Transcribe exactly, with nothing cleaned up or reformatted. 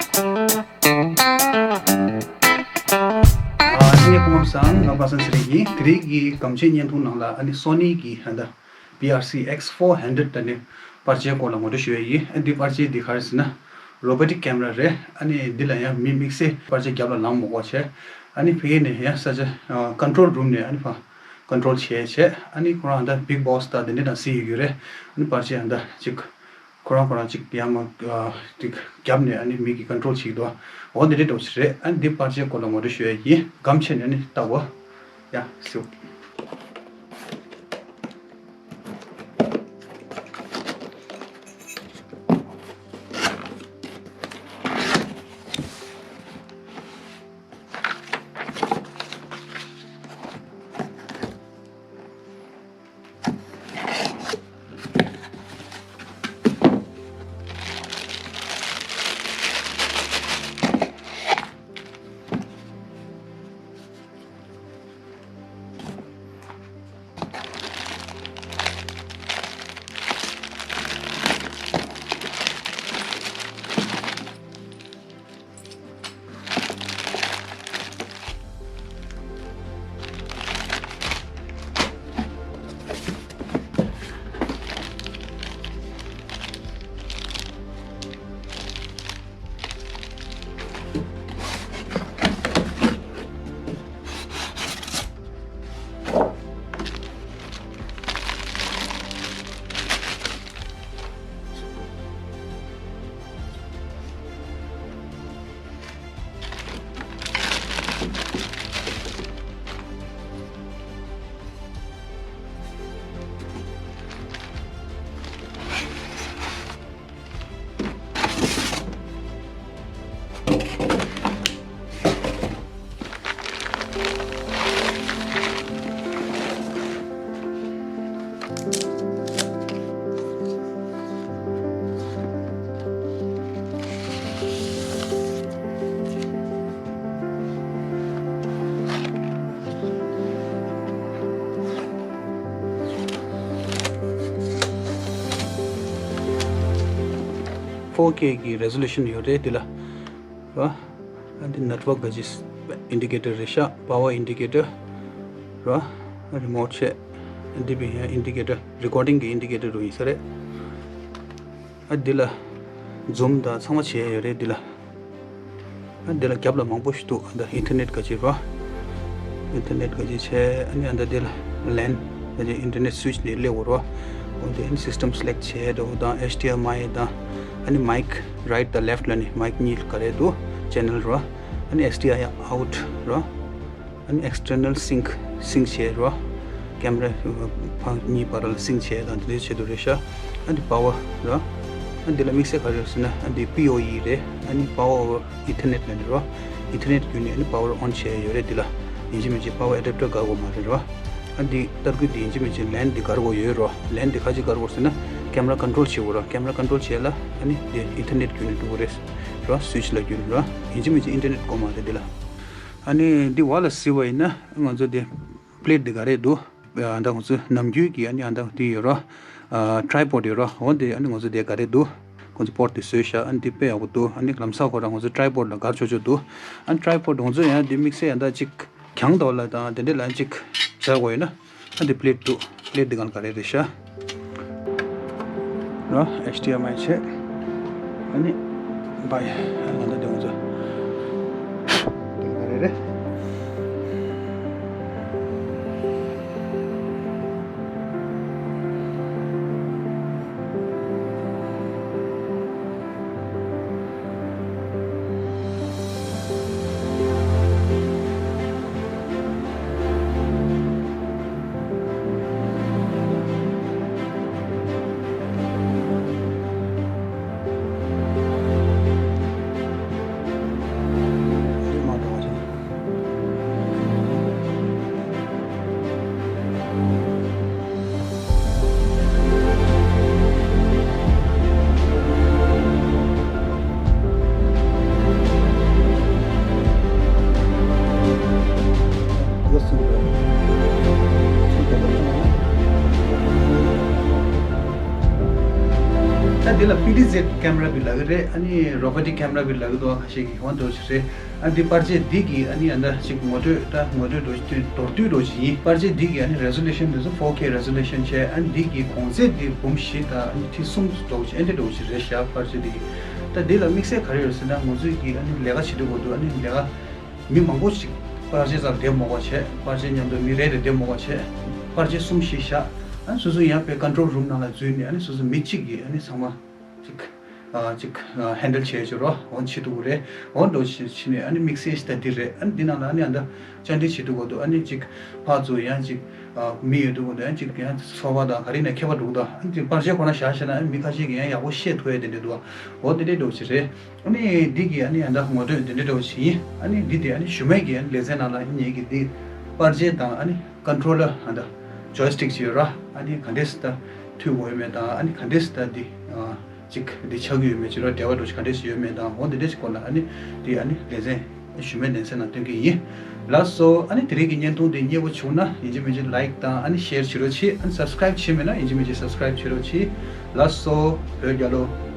ཨ་ནི་སྐུ་ཁམས་བཟང་། ང་པ་སངས་ཚེ་རིང་ཡིན། དེ་རིང་གི་གོམས་ཆེན་བརྙན་ཐུང་ནང་ལ་ཨ་ནི་སོ་ནི་གི་ཧན་ད་པི་ཨར་སི་ཨེགས་ཕོར་ཧན་ཌེཌ་ད་ནི་པར་ཆས་སྐོར་ལ་ངོ་སྤྲོད་ཞུ་ཡ་ཡིན། ཨ་འདི་པར་ཆས་འདི་ག་རེ་ཟེར་ན་རོ་བོ་ཊིག་ཀེམ་ར་རེད། ཨ་ནི་འདི་ལ་ཡང་མི་དམིགས་བསལ་པར་ཆས་རྒྱབ་ལ་ལངས་མི་དགོས་བྱས། ཨ་ནི་ཕ་གི་ནས་ཡང་ས་ཆ་ཀོན་ཊོལ་རུམ་ནས་ཨ་ནི་ཕ་ཀོན་ཊོལ་བྱས་བྱས། ཨ་ནི་ཁོ་རང་ད་བིག་བོ་སི་ད་དེ་འདྲ་དང་སི་ཡི་ཡོད་རེད། ཨ་ནི་པར་ཆས་ཨ་ད་ཅིག་ཁོ་རང་ཁོ་རང་གཅིག་ཡར་མར་ཨ་ཅིག་རྒྱབ་ནས་ཨ་ནི་མི་གིས་ཀོན་ཊོལ་བྱེད་ཀྱི་འདུག་འོ་འདི་འདྲའི་འདྲ་བོ་ཞིག་རེད། ཨ་ནི་འདི་པར་ཆས་སྐོར་ལ་ངོ་སྤྲོད་ཞུ་ཡ་ཡིན། སྒམ་ཕྱེ་ནས་ཨ་ནི་ལྟ་འོ། ཡ་སིའུ། ཕོར་ཀེ་གི་རེ་ཟོ་ལུ་ཤན་ཡོད་རེད་འདི་ལ། ར། ཨ་འདི་ནེཊ་ཝརཀ་ག་ཅི་ཨིན་ཌི་ཀེ་ཊར་རེད་ཤག་པ་ཝར་ཨིན་ཌི་ཀེ་ཊར། ར། རི་མོཊ་བྱས། འདི་བི་ཡ་ཨིན་ཌི་ཀེ་ཊར། རི་ཀོར་ཌིང་གི་ཨིན་ཌི་ཀེ་ཊར་རུ་ཡིན་ས་རེད། ཨ་འདི་ལ་ཛུམ་དང་ཚང་མ་བྱས་ཡོད་རེད་འདི་ལ། ཨ་འདི་ལ་རྒྱབ་ལ་མང་པོ་ཞིག་འདུག་ཨ་འདི་ཨིན་ཐར་ནེཊ་ག་ཅི་ར། ཨིན་ཐར་ནེཊ་ག་ཅི་བྱས། ཨ་ནི་ཨ་འདི་འདི་ལ་ལན་ག་ཅི་ཨིན་ཐར་ནེཊ་སུའིཆ་འདི་སླེབས་ཡོད་ར། འོ་འདི་ཨ་ནི་སིས་ཊམ་སི་ལེག་བྱས་འདྲ་བོ་དང་ཨེཆ་ཌི་ཨེམ་ཨའི་དང་། ཨ་ནི་མའིག་རའིཊ་དང་ལེཕཊ་ལ་ནི་མའིག་གཉིས་ག་རེ་འདུག་ཅེ་ནལ་ར། ཨ་ནི་ཨེཆ་ཌི་ཨའི་ཡང་ཨའུཊ་ར། ཨ་ནི་ཨེགས་ཊར་ནལ་སིང་ཀི་སིང་ཀི་བྱས་ར། ཀེམ་ར་ཕར་གཉིས་བར་ལ་སིང་ཀི་བྱས་དང་དེ་འདྲའི་ཆེད་དུ་རེད་ཤག་ཨ་འདི་པ་ཝར་ར། ཨ་འདི་ལ་དམིགས་བསལ་ག་རེ་རེད་ཟེར་ན་ཨ་འདི་པི་ཨོ་ཨི་རེད། ཨ་ནི་པ་ཝར་ཨོ་ཝར་ཨི་ཐར་ནེཊ་ལབ་ནི་ར། ཨི་ཐར་ནེཊ་བརྒྱུད་ནས་ཨ་ནི་པ་ཝར་ཨོན་བྱས་ཡོད་རེད་འདི་ལ། ཡིན་གཅིག་མིན་གཅིག་པ་ཝར་ཨེ་ཌབ་ཊར་དགར་དགོས་མ་རེད་ར། ཨ་འདི་ཏར་ཀུ་འདི་ཡིན་གཅིག་མིན་གཅིག་ལན་འདི་དགར་དགོས་ཡོད་ར། ལན་འདི་ག་ཅི་དགར་དགོས་ཟེར་ན་ཀེམ་ར་ཀོན་ཊོལ་བྱེད་དགོས་ར། ཀེམ་ར་ཀོན་ཊོལ་བྱེད་ལ་ཨ་ནི་འདི་ཨི་ཐར་ནེཊ་བརྒྱུད་ནས་འགྲོ་དགོས་རེད་ར། སུའིཆ་ལ་བརྒྱུད་ནས་ར། ཡིན་གཅིག་མིན་གཅིག་ཨིན་ཐར་ནེཊ་དགོས་མ་རེད་འདི་ལ། ཨ་ནི་འདི་བར་ལ་གཟིགས་པ་ཡིན་ན་ང་ཚོ་འདི་པི་ལེཊ་འདི་ག་རེ་འདུག་ཨ་ད་ང་ཚོ་ནམ་རྒྱུན་གྱི་ཨ་ནི་ཨ་ད་འདི་ཡོད་ར། ཨ་ཊ་རའི་པོཌ་ཡོད་ར། འོ་འདི་ཨ་ནི་ང་ཚོ་འདི་ག་རེ་འདུག་ཁོང་ཚོ་པོཊ་འདི་བཟོས་ཤག་ཨ་ནི་འདི་དཔེ་ཡག་པོ་འདུག་ཨ་ནི་ལམ་སང་ཁོ་རང་ང་ཚོ་ཊ་རའི་པོཌ་ལ་དགར་ཆོག་ཆོག་འདུག་ཨ་ནི་ཊ་རའི་པོཌ་ང་ཚོ་ཡང་འདི་དམིགས་བསལ་ཡང་ད་ཅིག་གྱང་ཐོག་ལ་དང་དེ་འདྲ་ལ་ཅིག་བྱ་དགོས་ཡོད་ན། ཨ་འདི་པི་ལེཊ་འདུག་པི་ལེཊ་འདི་གང་ག་རེ་རེད་ཤག་ར། ཨེཆ་ཌི་ཨེམ་ཨའི་བྱས། ཨ་ནི་བའི་ཨ་ང་ད་འདི་ང་ཚོ་འདི་ག་རེ་རེད། དེ་ལ་པི་ཌི་ཛེཌ་ཀེམ་ར་བི་ལབ་ཀྱི་རེད། ཨ་ནི་རོ་བོ་ཊིག་ཀེམ་ར་བི་ལབ་ཀྱི་འདུག་ཁ་ཤས་ཀྱིས། འོ་འདྲ་ཞིག་རེད། ཨ་འདི་པར་ཆས་འདི་གི་ཨ་ནི་ཨ་འདྲ་ཅིག་ངོ་སྤྲོད། ད་ངོ་སྤྲོད་འདྲ་ཞིག་མདོར་བསྡུས་འདྲ་ཞིག་ཡིན། པར་ཆས་འདི་གི་ཨ་ནི་རེ་ཛོ་ལུ་ཤན་འདི་ཚོ་ཕོར་ཁེ་རེ་ཛོ་ལུ་ཤན་བྱས། ཨ་ནི་འདི་གི་གོང་ཚད་འདི་འབུམ་བཞི་དང་ཨ་ནི་ཁྲི་གསུམ་འདྲ་ཞིག་ཨ་འདྲ་འདྲ་ཞིག་རེད་ཤག་པར་ཆས་འདི་གི། ད་འདི་ལ་དམིགས་བསལ་ག་རེ་ཡོད་ཟེར་ན། ང་ཚོས་ཀྱི་ཨ་ནི་ལས་ཀ་བྱེད་དུས་སྐབས་དུ། ཨ་ནི་ལས་ཀ་མི་མང་པོ་ཞིག་པར་ཆས་རྩར་བསྡད་མ་དགོས་པ་བྱས། པར་ཆས་མཉམ་དུ་མི་རེ་རེ་བསྡད་མ་དགོས་པ་བྱས། པར་ཆས་གསུམ་བཞི་བཞག་ཨ་ནི་སོ་སོ་ཡང་དཔེ་ཀོན་ཊོལ་རུམ་ནང་ལ་འཛུལ་ནས། ཨ་ནི་སོ་སོ་མི་གཅིག་གིས་ཨ་ནི་ཚང་མ་ཅིག་ཨ་ཅིག་ཨ་ཧེན་ཌལ་བྱས་བྱས་རོ། འོ་བྱེད་ཐུབ་ཀྱི་རེད། འོ་འདྲ་ཞིག་བྱས་ནས་ཨ་ནི་དམིགས་བསལ་ཞིག་ད་འདི་རེད། ཨ་ནི་འདི་ནང་ལ་ཨ་ནི་ཨ་འདྲ་བཅར་འདྲི་བྱེད་དུས་སྐབས་དུ། ཨ་ནི་ཅིག་ཕར་ཚུར་ཡང་ཅིག་ཨ་མི་ཡོད་དུས་སྐབས་དུ། ཡང་ཅིག་ཡང་ཚོར་བ་དང་ག་རེ་ནས་ཁྱད་པར་འགྲོ་གི་འདུག་ཨ་ནི་ཅིག་པར་ཆས་ཁོ་ན་བཞག་བཞག་ན། ཨ་ནི་མི་ཁ་ཤས་ཀྱིས་ཡང་ཡག་པོ་བཤད་ཐུབ་ཡ་དེ་འདྲ་འདུག་འོ་དེ་འདྲ་འདྲ་ཞིག་རེད། ཨ་ནི་འདི་གི་ཨ་ནི་ཨ་འདྲ་ངོ་སྤྲོད་འདི་འདྲ་འདྲ་ཞིག་ཡིན། ཨ་ནི་འདི་དེ་ཨ་ནི་གཞུག་མའི་གི་ཨ་ནི་ལེ་ཚན་ནང་ལ་ཨ་ནི་ངེད་ཀྱིས་འདི་པར་ཆས་དང་ཨ་ནི་ཀོན་ཊོལ་ལར་ཨ་འདྲ་ཇོའི་སི་ཊིག་ཅིག་ཡོད་ར། ཨ་ནི་ག་འདྲས་སེ་ད་མཐུད་དགོས་ཡོད་མེད་དང་། ཨ་ནི་ག་འདྲས་སེ་ད་འདི་ཨ་ཅིག་འདི་ཆགས་ཀྱི་ཡོད་མེད་ཅིག་ར། འབྲེལ་བ་འདྲ་ཞིག་ག་འདྲས་ཞིག་ཡོད་མེད་དང་། འོ་འདི་འདྲས་ཞིག་སྐོར་ལ་ཨ་ནི་འདི་ཨ་ནི་ལེ་ཚན་གཞུག་མའི་ལེ་ཚན་ནང་སྟོན་གྱི་ཡིན། ལགས་སོ། ཨ་ནི་དེ་རིང་གི་བརྙན་ཐུང་འདི་མཉེས་པོ་བྱུང་ན་ཡིན་གཅིག་མིན་གཅིག་ལའིཀ་དང་ཨ་ནི་ཤེར་བྱེད་རོགས་གྱིས། ཨ་ནི་སབ་སི་ཀ་རེབ་བྱས་མེད་ན་ཡིན་གཅིག་མིན་གཅིག་སབ་སི་ཀ་རེབ་བྱེད་རོགས་གྱིས། ལགས་སོ། བོད་རྒྱལ་ལོ།